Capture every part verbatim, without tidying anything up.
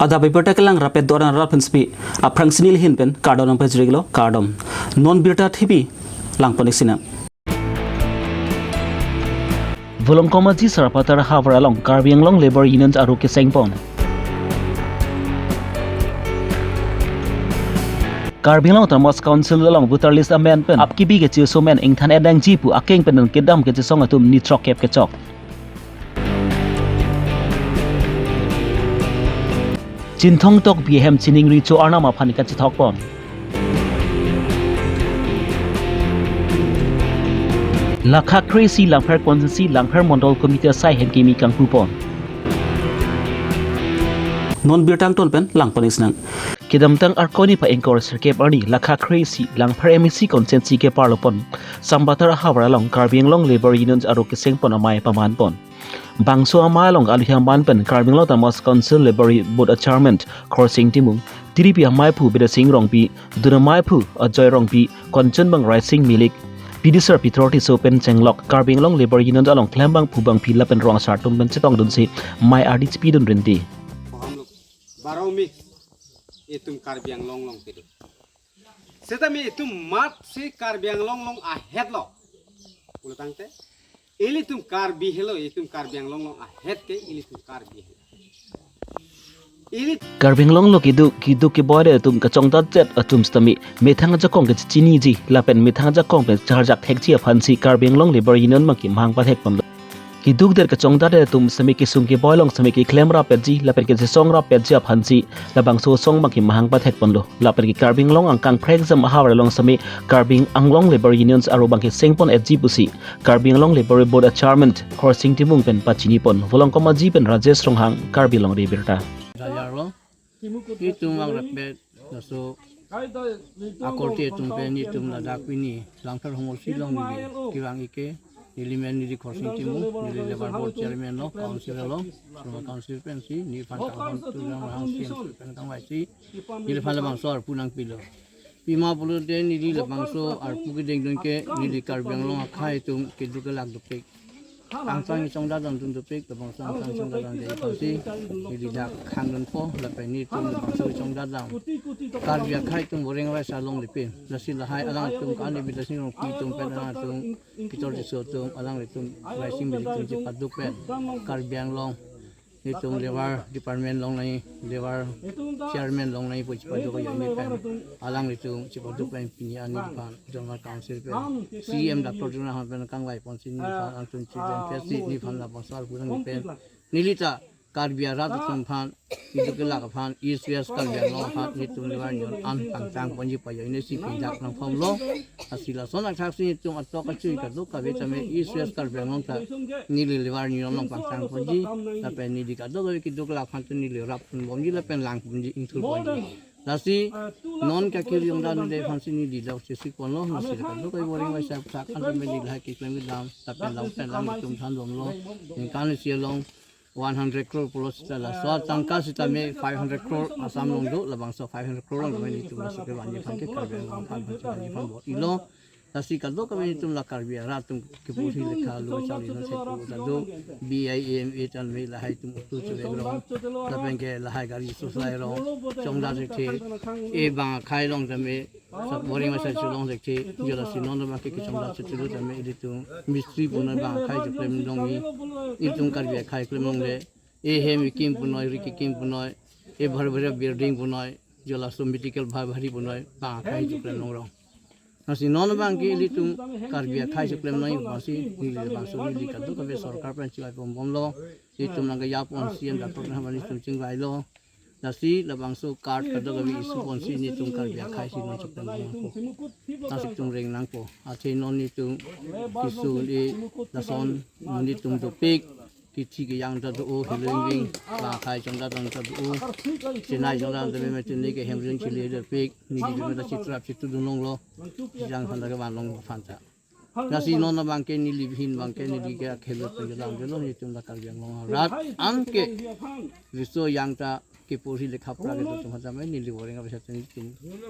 Adap abirta kelang rapet doran rap hensepi aphrangsi neli ahin pen kardom nangpajirlo, kardom. Non birta thipi langpon-ik sinang. Volongkom Aji Sarapathar havar along Karbi Anglong Labour Union aro kesengpon. Karbi Anglong Autonomous Council along voter list amen pen apkibi kechiso men ingthan edangji pu akeng pen kedam kechesong atum ni throkkep kechok. Chinthong Tokbi ahem Chiningri Cho Arnam aphan kachethokpon. Lakha kre-isi Langpher constituency Langpher Mondol Committee asai ahem kimi kangpupon. Non birta angton pen langpon-ik sinang. Kedamtang Arkoi niphai ingkoi ra sirkep arni Lakha kre-isi Langpher M A C constituency keparlopon Sarapathar havar along Karbi Anglong Labour Union aro kesengpon amei pamanpon. Bangso amei along alohi aman pen Karbi Anglong Autonomous Council Labour Board a Chairman Khorsing Timung, tiripi ameiphu Bidya Sing Rongpi, dun ameiphu Ajoy Rongpi, konchun bang Raising Milik, pidisar Peter Tisso pen chenglok Karbi Anglong Labour Union along klembangphu bangpi lapen rong asar atum pen chetongdunsi mei ardi chipidun rinti. हम लोग बारह में ये तुम कार्बी आंगलोंग लोंग के दो। सेता में ये तुम मत से कार्बी आंगलोंग लोंग अहेड लो। बोलतांगते, इली तुम कार्बी हेलो, ये तुम कार्बी आंगलोंग लोंग अहेड के, इली तुम Karbi hello. Ili Karbi Anglong lo keduk, keduk keboi atum kachongdat chet atum sitame methang ajakong kechiniji lapen methang ajakong pen charjak thekji aphansi Karbi Anglong Labour Union maki mahang pathekponlo. Keduk der kachongdat atum sitame kesung keboi along sitame keklem rapetji lapen kechesong rapetji aphansi labangso asong maki mahang pathekponlo. Lapen ke Karbi Anglong angkang phrek jam ahavar along sitame Karbi Anglong Labour Unions aro bang kesengpon etji pusi Karbi Anglong Labour Board a Chairman Khorsing Timung pen pachinipon. Volongkom Aji pen Rajesh Ronghang, Karbi Longri Abirta. Dayar lo, itum vang rapet, laso akorte atum pen itum ladak pini Langpher Homosi along neli kevang-ik ke, neli men neli Khorsing Timung, neli Labour Board Chairman lo, Council lo, Sroma Council pensi, neliphan kanghon tu jang hang sim pen kangvaisi, neliphan labangso arpu nangpilo. Pima pulote neli labangso arpu kedengdun ke neli Karbi Anglong akhei atum keduk kelak dopik. Angtang chongdat dam atum dopik, labangso angtang chongdat dam dei aphansi neli dak khangdunpo lapen netum labangso chongdat dam. Karbi akhei atum boreng rai salong lepin. Lasi lahai alangtum kan ni Bidya Sing Rongpi atum pen alangtum Peter Tisso atum alanglitum Raising Milik atum chepaduk pen Karbi Anglong netum Labour Department along nai, Labour Chairman along nai pu chepaduk ajoine pen alanglitum chepaduk pen pini an neliphan Zonal Council pen C E M Doctor Tuliram Ronghang pen kangvaiponsi neliphan angtun chidon pesi neliphan labangso arpu nangpi pen neli ta Karbi arat atum aphan keduk kelak aphan East West Karbi Anglong aphan netum Labour Union an pangtangponji pu ajoine si pijak nangphonglo. Lasi lason athaksi netum atok achui kadokave tame East West Karbi Anglong ta neli Labour Union along pangtangponji, lapen neli kadokave keduk kelak aphan ta neli rapponbomji lapen langponji, ingthurponji. Lasi non kakiri jongdan de aphansi neli dak chesiponlo, lasi kadokave boreng vaisap thak an tame neli lahai keklem kedam lapen lam pen langtum thanbomlo. Ningkan isi along one hundred crore pulo seta laso atangka sitame five hundred crore Assam along do, labangso five hundred crore along netum laso kevanji aphan ke Karbi Anglong aphan vanji aphan bor-ilo. Lasi kadokave netum la Karbi arat atum kepu si lekha lo chali no sepu ta do, B I M A tan me lahai atum utu chule rong, lapen ke lahai gari suslai rong, chongdat thekthe, e bang akhei along tame sap boreng masa cholong thekthe, jo lasi non abang ke kechongdat chetulu tame ilitum mistri punoi bang akhei cheklem longji, ilitum Karbi akhei klem longle, e hem kekim punoi, ri kekim punoi, e bhar bhar building punoi, jo laso medical bhar bhari punoi, bang akhei cheklem longrong. Lasi non abang ke ilitum Karbi akhei cheklem longji aphansi neli labangso neli kadokave sorkar pen chingvaiponbomlo, itum nangkejapon C E M Doctor Tuliram Ronghang netum chingvailo. Lasi labangso card kadokave issue ponsi netum Karbi akhei si non cheklem nangpo. Lasi itum reng nangpo. Athe non netum issue le lason netum dopik, kithi kejang ta do, healing wing, bang akhei chongdat dam ta do, Chennai chongdat dam ta me Chennai ke hem ring chili dopik, neli me ta chitrap chitudun longlo, jang aphan ta kevan long aphan ta. Lasi non abang ke neli ahin abang ke neli ke akhelo pen kedam delo netum la Karbi Anglong arat an ke riso yang ta kepuri lekha pura kedo atum aphan tame neli voreng avesa tuni tin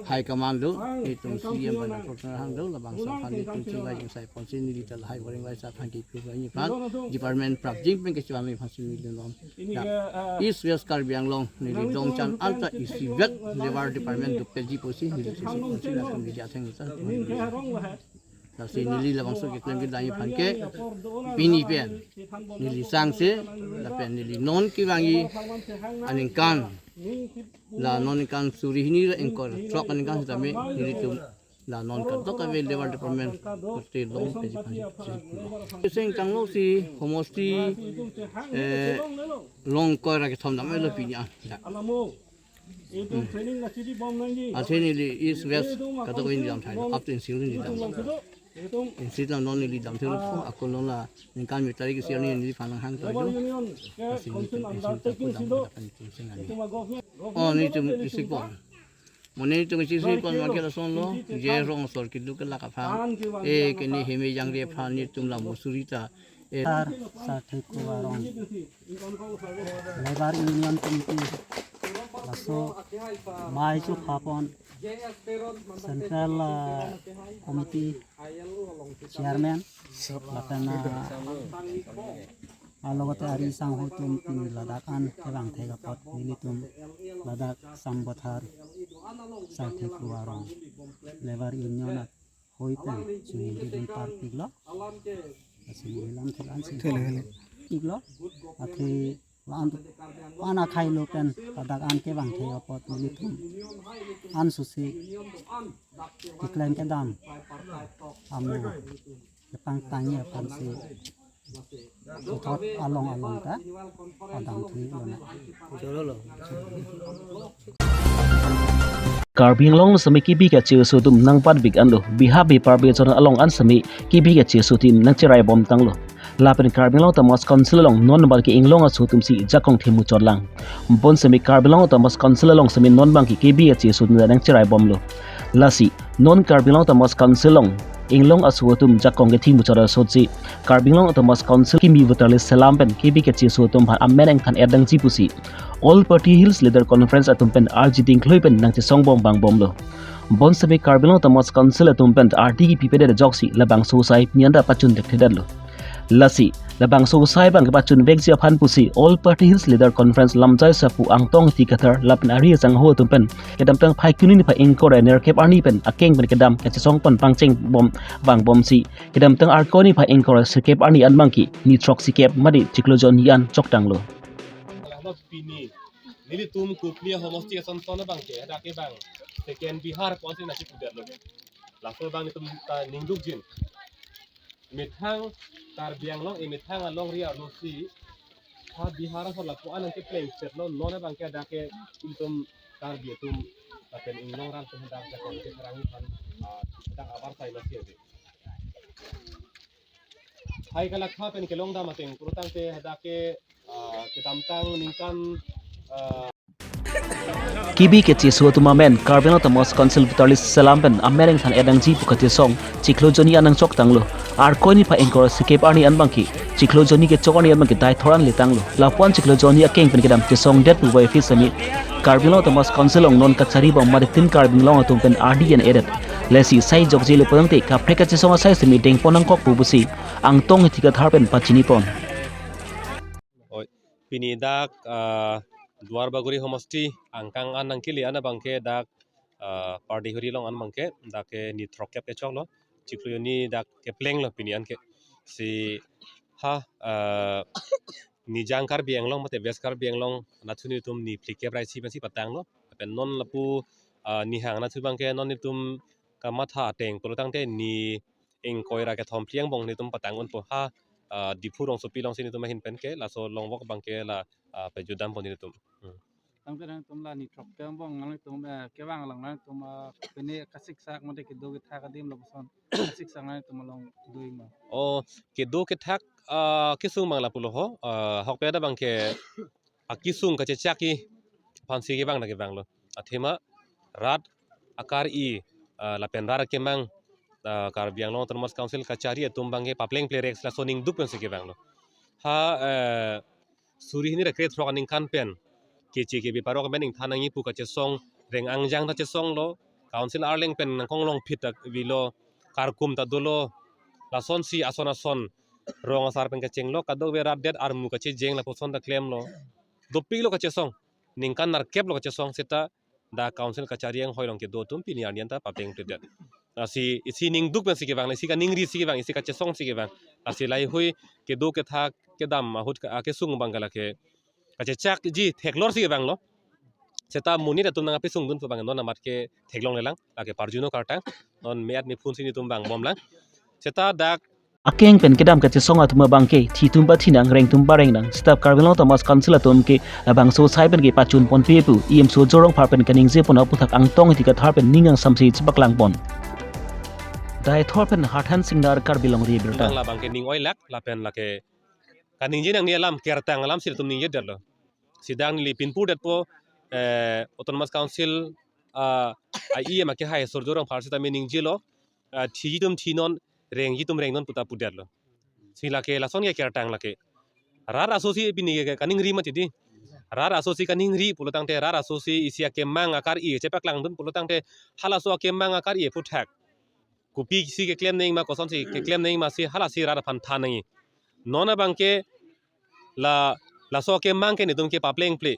high command lo, netum C M bana proton hang lo, labangso aphan netum chingvai jingsai ponsi neli ta lahai voreng vaisa aphan kepuri ni aphan department prapjin pen kechivan ni aphan si neli non. Ya, East West Karbi Anglong neli dongchan alta isi vet level department dukpeji pusi neli chisi ponsi latum neli atheng ta. Lasi neli labangso keklem kedam aphan ke pini pen neli sangse lapen neli non kevangji aningkan, la non ningkan suri hini ra ingkoi ra throk aningkan sitame nelitum la non kadokave level department kote long peji aphan. Sing tanglo si homosti, eh, long ingkoi ra kethom damlo pini an. Ya. Athe neli East West kadokave neli damthailo, up to N C L neli dam. N C L ta non neli damthailo, akon non la ningkan mi tarik isi arni neliphan hang toilo. Lasi nelitum N C L ta ko dam, dam sing ani. Oh, netum isi pon. Mo netum isi pon ma ke lasonlo, je rong asor kedo kelak aphan. Eh, ke ne heme jangre aphan netum la musuri ta. Eh. Sar Sarthe Kuarong. Labour Union Committee, laso mai chu khapon Central, ah, Committee Chairman, lapen, ah, alogote ari sangho atum pini ladak an kevang thek apot nelitum ladak Sambothar Sarthe Kuarong Labour Union ahoi pen chini didun parpiklo. Lasi ilam thek an si thele, thele. Piklo. Athe la-an tu pan akhai lo pen ladak an kevang thek apot nelitum an susi keklem kedam amo kepangtangji aphan si puthot along along ta padam thu lonang. Karbi Anglong sitame kebi kacheso atum nangpatbik anlo, biha biparbi chon along an sitame kebi kacheso atum nangcherai bom tanglo. Lapen Karbi Anglong Autonomous Council along non abang ke inglong aso atum si jakong themu chotlang. Bonsitame Karbi Anglong Autonomous Council along sitame non abang ke kebi kacheso atum nangcherai bomlo. Lasi non Karbi Anglong Autonomous Council along inglong aso atum jakong kethemu chot asotsi Karbi Anglong Autonomous Council kimi voter list selam pen kebi kacheso atum aphan amen engthan-et nangji pusi All Party Hills Leader Conference atum pen arji dingkloi pen nangchesong bom vang bomlo. Bonsitame Karbi Anglong Autonomous Council atum pen arti kipipedet ajoksi labangso asai pini an ta pachun thekthedetlo. Lasi labangso asai abang kepachun vekji aphan pusi All Party Hills Leader Conference lamjai sapu Angtong Ingti Kathar lapen ari asangho atum pen kedamtang Phaikuni niphai ingkoi ra nerkep arni pen akeng pen kedam kachesong pon pangcheng bom vang bomsi kedamtang Arkoi niphai ingkoi ra sirkep arni an abang ke ni throksikep mate chiklo jonni an choktanglo. Pini nelitum Kopili homosti asonson abang ke hadak ke bang second Bihar konsi nasi pudetlo. Laso abang netum ta ningdukjin. Methang Karbi Anglong, eh, methang alongri arlosi ha Bihar aso lapu-an nangkeplengsetlo, non abang ke hadak ke itum Karbi atum lapen inglong ran atum hadak jakong kepharangji aphan, ah, hadak abar sai masi ave. Hai kalakha pen kelongdam ateng pulotangte hadak ke, ah, kedamtang ningkan, ah, kebi kacheso atum amen Karbi Anglong Autonomous Council voter list selam pen amen engthan-et nangji pu kachesong chiklo jonni an nangchoktanglo. Arkoi niphai ingkoi ra sirkep arni an abang ke chiklo jonni kechok arni an abang ke dai thor an letanglo. Lapu-an chiklo jonni akeng pen kedam chesongdet pu bai office sitame Karbi Anglong Autonomous Council along non kachari bom mate tin Karbi Anglong atum pen ardi an edet. Lasi sai jokjelo pulotangte kaprek kachesong asai sitame dengpon nangkok pu pusi Angtong Ingti Kathar pen pachini pon. Oi, pini dak, ah, Duarbagori homosti angkang an nangkele an abang ke dak, ah, Pardihuri along an abang ke dak ke ni throkkep kechoklo, chiklo jonni dak keplenglo pini an ke. Si ha, ah, Nijang Karbi Anglong mate West Karbi Anglong anatthu netum ni phlikep ra isi pensi patanglo. Lapen non lapu, ah, Nihang anatthu abang ke non netum kamatha ateng pulotangte ni ingkoi ra kethom phli angbong netum patang unpo ha, ah, Diphu rongsopi alongsi netum ahin pen ke laso longvok abang ke la, ah, pejutdampo netum. Hmm. Tangte nangtum la ni throkpe angbong nangtum, eh, kevang along nangtum, ah, pine kasiksak mate kedo kethak adim lapuson kasiksak nangtum along do-ik ma? Oh, kedo kethak, ah, kesung abang lapulo ho, ah, ahokpet abang ke akesung kachechakji aphansi kevang na kevanglo. Athema rat akar-i, ah, lapen rat akemang, ah, Karbi Anglong Autonomous Council kachari atum abang ke papleng plerek laso ningduk pensi kevanglo. Ha, eh, suri hini ra krethrok aningkan pen Keche kebe parok amen ingthan nangji pu kachesong, reng angjang ta chesonglo, council arleng pen nangkonglong phit ta avelo, karkum ta dolo, lasonsi ason ason rong asar pen kachenglok, kadokave rat det armu kachejeng lapuson ta klemlo. Dopiklo kachesong, ningkan nerkep lo kachesong seta dak council kachari anghoi along kedo atum pini arni an ta papeng pledet. Lasi isi ningduk pensi kevang, isi kaningri si kevang, isi kachesong si kevang. Lasi laheihui kedo ketha kedam ahut ke, akesung abang ke lake kachechakji theklor si kevanglo. Seta monit atum nangkapesung dun pu abang non amat ke theklonglelang, lake parjuno kartang. Non me-at mephun si netum vangbomlang. Seta dak akeng pen kedam kachesong atum abang ke, thitum pathinang, rengtum parengnang, seta Karbi Anglong Autonomous Council atum ke labangso asai pen kepachun ponpe pu E M Surjya Rongphar pen kaningjepon aputhak Angtong Ingti Kathar pen ning angsamsi chepaklangpon. Daithor pen Harthan Singnar, Karbi Longri Abirta. Nang labang ke ning oilak, lapen lake kaningje nangji alam, kertang alam si latum ningjedetlo. Seta neli pinpurdetpo, eh, Autonomous Council, ah, a E M akehai Surjya Rongphar seta me ningjelo, ah, thiji atum thinon, rengji atum rengnon puta pudetlo. Si lake lason ke kertang lake. Rat aso si pini ke kaningri mati di. Rat aso si kaningri pulotangte, rat aso si isi akemang akar-i chepaklangdun pulotangte, halaso akemang akar-i aphuthak kopisi keklem nangji ma, kosonsi keklem nangji ma si halasi rat aphan than nangji. Non abang ke la, laso akemang ke netum ke paplengple.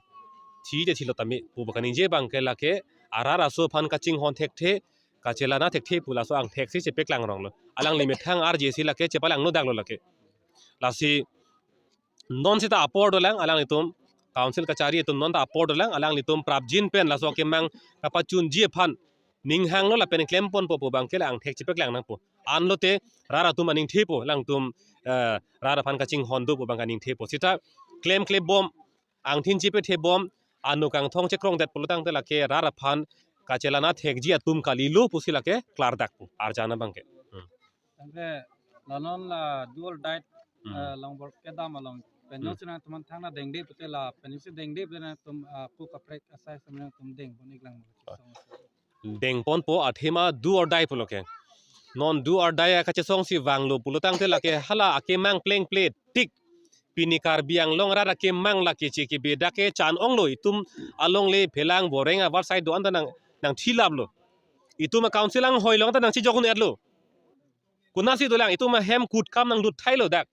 Thite thilo tame pu ba kaningje abang ke lake arat aso aphan kachinghon thekthe, kachelang-na thekthe pu laso angthek si chepaklang ronglo. Alangli methang arje si lake chepalangno daklo lake. Lasi non seta apor dolang alanglitum, council kachari atum non ta apor dolang, alanglitum prapjin pen laso akemang kapachunji aphan ninghanglo lapen klemponpo pu abang ke la angthek chepaklang nangpo. Anlote rat atum aningthepo, alangtum, eh, rat aphan kachinghon do pu abang aningthepo. Seta klemklebom, angthin chepethebom, ano kangthong chekrongdet pulotangte lake rat aphan kachelang-na thekji atum kalilo pusi lake klardakpo, arjan abang ke. Hmm. Tangte la non la do or die, Hmm. eh, longbor kedam along penyo Hmm. si nangtum aphan thangnat dengde pute la penyo si dengde pute nangtum, ah, pu kaprek asai si nangtum dengpon-iklang mo. Ah. Dengponpo, athema do or die pulo ke. Non do or die akachesong si vanglo pulotangte lake hala akemang plengple tik. Pini Karbi Anglong arat akemang lake che kebe dak ke chan-onglo, itum alongle phelang boreng avarsai do-an ta nang, nangthilaplo. Itum a-council anghoi along ta nangchijok un-etlo. Konatsi dolang, itum ahem kutkam nanglut thailo dak.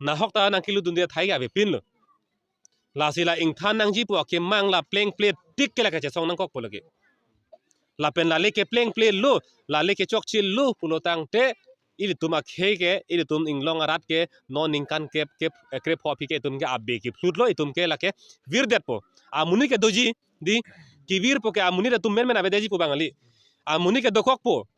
Nahok ta nangkelutdunde thai ke avepinlo. Lasi la ingthan nangji pu akemang la plengple tik ke la kachesong nangkokpo lake. Lapen lale ke plengplelo, lale ke chokchelo pulotangte, ilitum akhei ke, ilitum inglong arat ke, non ningkan kep, kep, eh, krepho aphi ke itum ke abe kephlutlo, itum ke lake virdetpo. Amonit ke doji, di, kevirpo ke amonit atum menmen avedetji pu abang kali. Amonit ke dokokpo.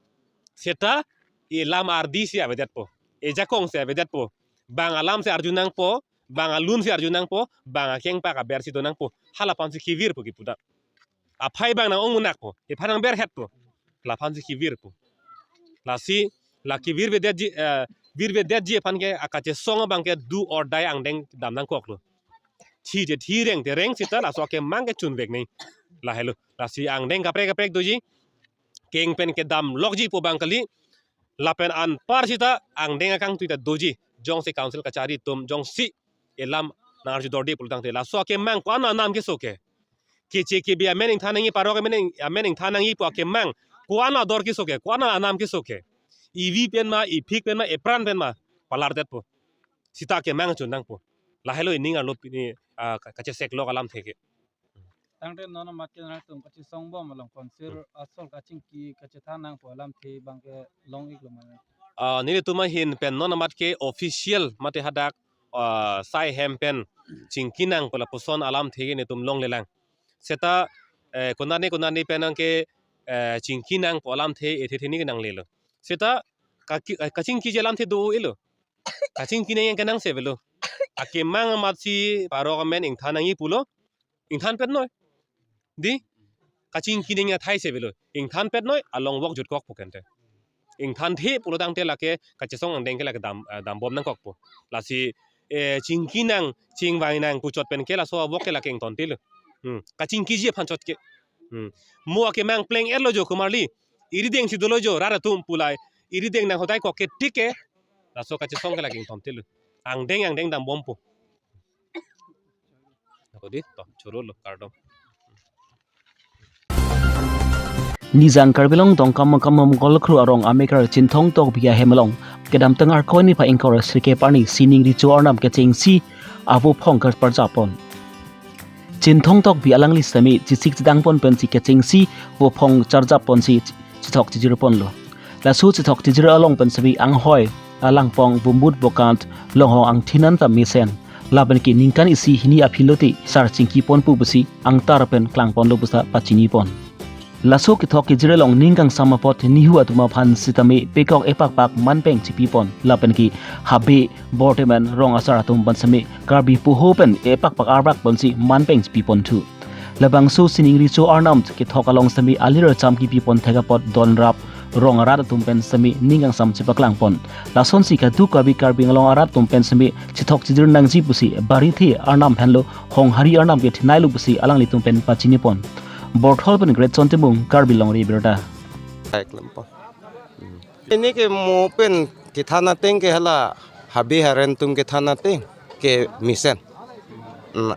Seta, elam ardi si avedetpo. Ejakong si avedetpo. Bang alam si arju nangpo, bang alun si arju nangpo, bang akengpak aber si do nangpo. Hala aphan si kevirpo kipu dak. Aphai abang nang-ong munak po, ephan nangberhet po. Laphan si kevirpo. Lasi, la kevirvedetji, eh, virvedetji aphan ke akachesong abang ke do or die angdeng dam nangkoklo. Thite thi, rengte reng seta laso akemang ke chunvek nangji. Lahelo. Lasi angdeng kaprek kaprek doji. Keng pen kedamlokji pu abang kali. Lapen anpar seta angdeng akangtui ta doji. Jongsi council kachari atum, jongsi elam nang-arjudorde pulotangte, laso akemang ko-an anam keso ke. Keche kebe amen ingthan nangji, parok amen ing-, amen ingthan nangji pu akemang ko-an ador keso ke, ko-an anam keso ke. Evi pen ma, ephik pen ma, epran pen ma, palardetpo. Seta akemang chun nangpo. Lahelo ining arlo pini, ah, ka-, kacheseklok alamthe ke. Tangte non amat ke nangtum kachesongbom along council Hmm. asol kachingki kachethan nangpo alamthe abang ke long-iklo ma? Ah, nelitum ahin pen non amat ke official mate hadak, ah, sai hem pen chingki nangpo lapuson alamthe ke netum longlelang. Seta, eh, konane konane pen nang ke, eh, chingki nangpo alamthe ethe theni ke nanglelo. Seta kaki-, eh, kachingkiji alamthe do-elo. Kachingki nangji ke nangse avelo. Akemang amatsi parok amen ingthan nangji pulo. Ingthanpet noi. Di? Kachingki nangji athai se avelo. Ingthanpet noi, along vok jutkokpo kente. Ingthanthe pulotangte lake kachesong angdeng ke lake dam, eh, dambom nangkokpo. Lasi, eh, chingki nang, chingvai nang puchot pen ke laso avok ke lake ingtontelo. Hmm. Kachingkiji aphan chot ke. Hmm. Mo akemang pleng-etlo jo komarli. Irideng si dolo jo, rat atum pu la. Irideng nang hodai kok ke tik ke. Laso kachesong ke lake ingtontelo. Angdeng angdeng dambompo. Odi to choro lo, kardom. Nijang Karbi Anglong Dongkamukam Mongkol Khru arong amekar Chinthong Tokbi ahem along kedamtang Arkoi niphai ingkoi ra sirkep arni sining richo arnam kechengsi avophong karparjap pon. Chinthong Tokbi alangli sitame chesik chedang pon pensi kechengsi vophong charjap ponsi chethok chejir ponlo. Laso chethok chejir along pen sitame anghoi, alangpong, vomut, vokant, longhong angthin anta mesen. Lapen ke ningkan isi hini aphi lote sar chingki pon pu pusi angtar pen klang ponlo pusi pachini pon. Laso kethok kejir along ning kangsam apot nihu atum aphan sitame pekok epakpak manpeng chipi pon. Lapen ke habe, bortemen, rong asar atum aphan sitame Karbi poho pen epakpak arbak ponsi manpeng chipi pon thu. Labangso sining richo arnam kethok along sitame alir acham kipi pon thek apot donrap rong arat atum pen sitame ning kangsam chepaklang pon. Lasonsi kadokave Karbi Anglong arat atum pen sitame chethok chejir nangji pusi barithe arnam henlo honghari arnam ke thinai lo pusi alanglitum pen pachini pon. Borthol pen Greatson Timung, Karbi Longri Abirta. Ek lampo. Ini ke mo pen kethan ateng ke hala habe haren atum kethan ateng ke mesen. Mm,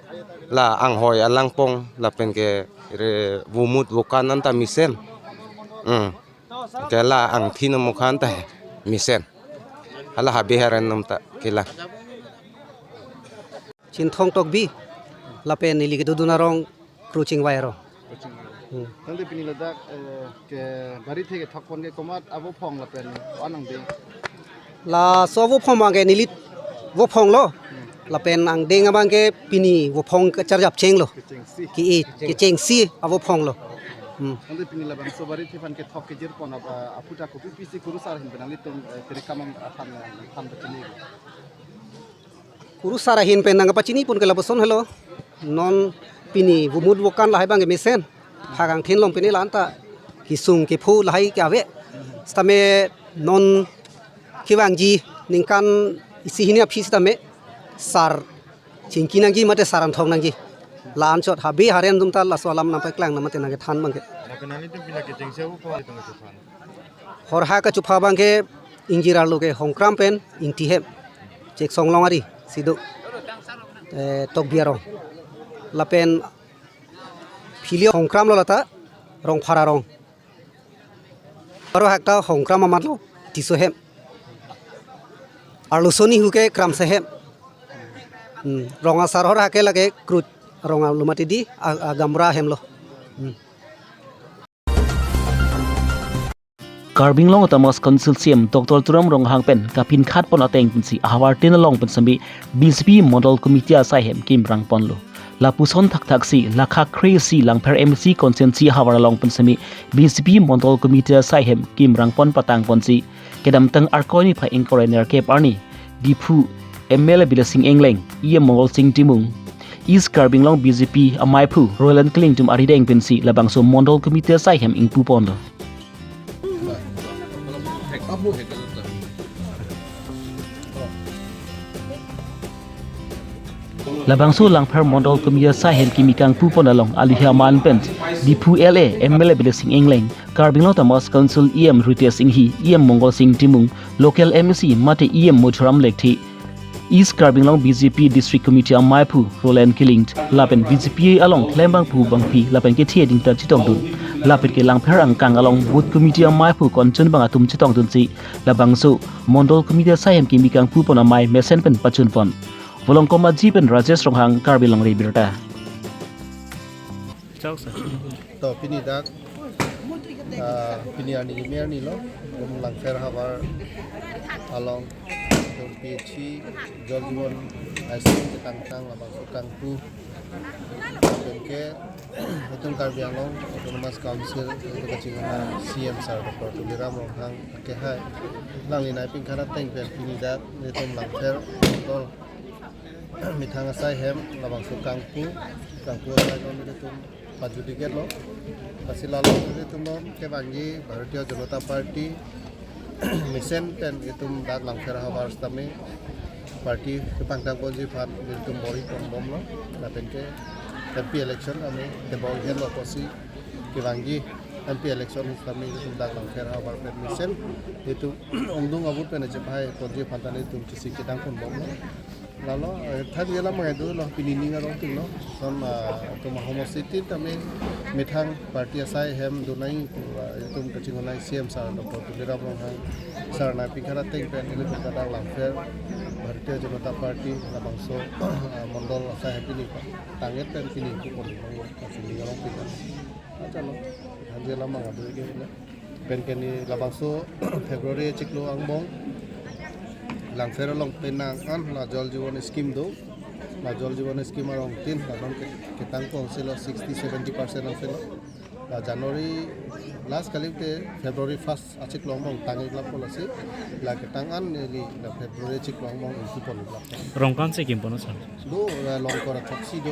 la anghoi alangpong lapen ke re vomut vokant anta mesen. Mm. Ke la angthin amokha anta mesen. Hala habe haren atum ta kelang. Chinthong Tokbi lapen neli kedodun arong Kruching Wai arong. Hmm. Tangte pini ladak, eh, ke barithe kethok pon ke komat avophong lapen anang ding. Laso avophong abang ke neli vophong lo. Hmm. Lapen angdeng abang ke pini vophong kacharjap chenglo. Kechengsi. Ke-i, kechengsi avophong lo. Hmm. Tangte pini labangso barithe aphan kethok kejir pon ap-, aphuthak kopi pisi kurusar ahin pen nanglitum, eh, tirikam aphan, eh, aphan pachini. Kurusar ahin pen nangpachini pon ke lapuson helo. Non pini vomut vokant lahai abang ke mesen. Phak angthin along pini la anta kesung kepho lahai ke ave. Sitame non kevangji ningkan isi hini aphi sitame sar chingki nangji mate sar angthong nangji. La anchot habe haren atum ta laso alam nangpaklang na mate nangkethan abang ke. Lapen nanglitum pini kechengsi avophong itum kechethan. Horhak kachupha abang ke ingjir arlo ke Hongkram pen Ingti hem. Cheksong Longari si do. Eh, Tokbi arong. Lapen phili Hongkram lo lata Rongphar arong. Horhak ta Hongkram amat lo Tisso hem. Arloso nihu ke Kramsa hem. Hmm, rong asar horhak ke lake Kruch arong alum mati di a, a Gamra hem lo. Hmm. Karbi Anglong Autonomous Council C E M Doctor Tuliram Ronghang pen kapinkhat pon ateng pensi ahavar tin along pen sitame B J P Mondol Committee asai hem kimrang ponlo. Lapuson thakthaksi lakha kre-isi Langpher M A C constituency ahavar along pen sitame B J P Mondol Committee asai hem kimrang pon patang ponsi kedamtang Arkoi niphai ingkoi ra nerkep arni Diphu M L A Bidyasing Engleng, E M Mongolsing Timung, East Karbi Anglong B J P amaiphu Roland Killing atum arideng pensi labangso Mondol Committee asai hem ingpu ponlo. Labangso Langpher Mondol Committee asai hem kimi kangpu pon along alihi aman pen Diphu L A M L A Bidyasing Engleng, Karbi Anglong Autonomous Council E M Ritesh Enghi, E M Mongolsing Timung, local M A C mate E M Madhuram Lekthe, East Karbi Anglong B J P District Committee amaiphu Roland Killing, lapen B J P along klembangphu bangpi lapen kethe ading ta chetongdun. Lapen ke Langpher angkang along Booth Committee amaiphu konchunbang atum chetongdunsi labangso Mondol Committee asai hem kimi kangpu pon amei mesen pen pachun pon. Volongkom Aji pen Rajesh Ronghang, Karbi Longri Abirta. Chok, sir. To pini dak, ah, pini arni kimi arni lo, um, Langpher havar along, um, P H C, Jal Jeevan Mission ketangtang labangso kangpu. Lapen ke, itum Karbi Anglong Autonomous Council, itum kachinghon C E M sir Doctor Tuliram Ronghang akehai, alangli nangpinkhat ateng pen pini dak, itum Langpher Mondol methang asai hem labangso kangpu, kangpu asai non itum pajut iketlo. Lasi lalo itum non kevangji Bharatiya Janata Party mesen pen itum dak Langpher havar sitame party kepangtang ponji aphan itum bor-i pon bomlo. Lapen ke M P election ami tebol henlo pusi kevangji M P election sitame itum dak Langpher havar pen mesen itum ongdung avote pen chepai ponji aphan ta itum chesik kedang pon bomlo. Lalo, eh, than yelam mangai dolo, pini ning arong tin lo. Son, ah, itum ahomosti tin tame methang party asai hem donai, ah, itum kachinghon nai C M sir Doctor Tuliram Ronghang sir nangpikhat ateng pen, ilitum kadang Langpher, Bharatiya Janata Party, labangso, ah, mondol asai hem pini pa tang-et pen pini pu pon lo, pini arong tin lo. Achalo, than yelam mangai dolo. Pen ke ne labangso February chiklo angbong Langpher along penang an la Jal Jeevan scheme do. La Jal Jeevan scheme arong tin la non ke-, ketang kong selo sixty seventy percent ang selo. La January last kali te February first achiklo angbong tang-ik lap pon lasi la ketang an neli la February chiklo angbong ingki pon lap. Rong ko-an si kim pon, sir? Do, eh, Longkor athoksi do.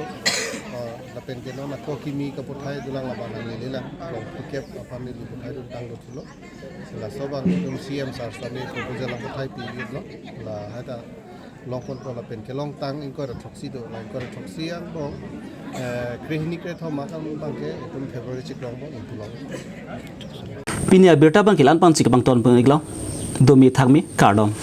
Eh, lapen ke non ako kimi kaputhai dolang labang nang lele lang. Long pikep aphan neli puthai dun tang do thulo. Laso abang itum C M sir sami proposal ang puthai pi lo. La hata long pon pon lapen ke long tang ingkoi ra throksi do. La ingkoi ra throksi angbong, eh, krehini krethom akam abang ke itum February chiklo angbong ingpu long. Pini abirta abang ke la-an pensi kebang ton pon-ik lo. Domi thakmi kardom.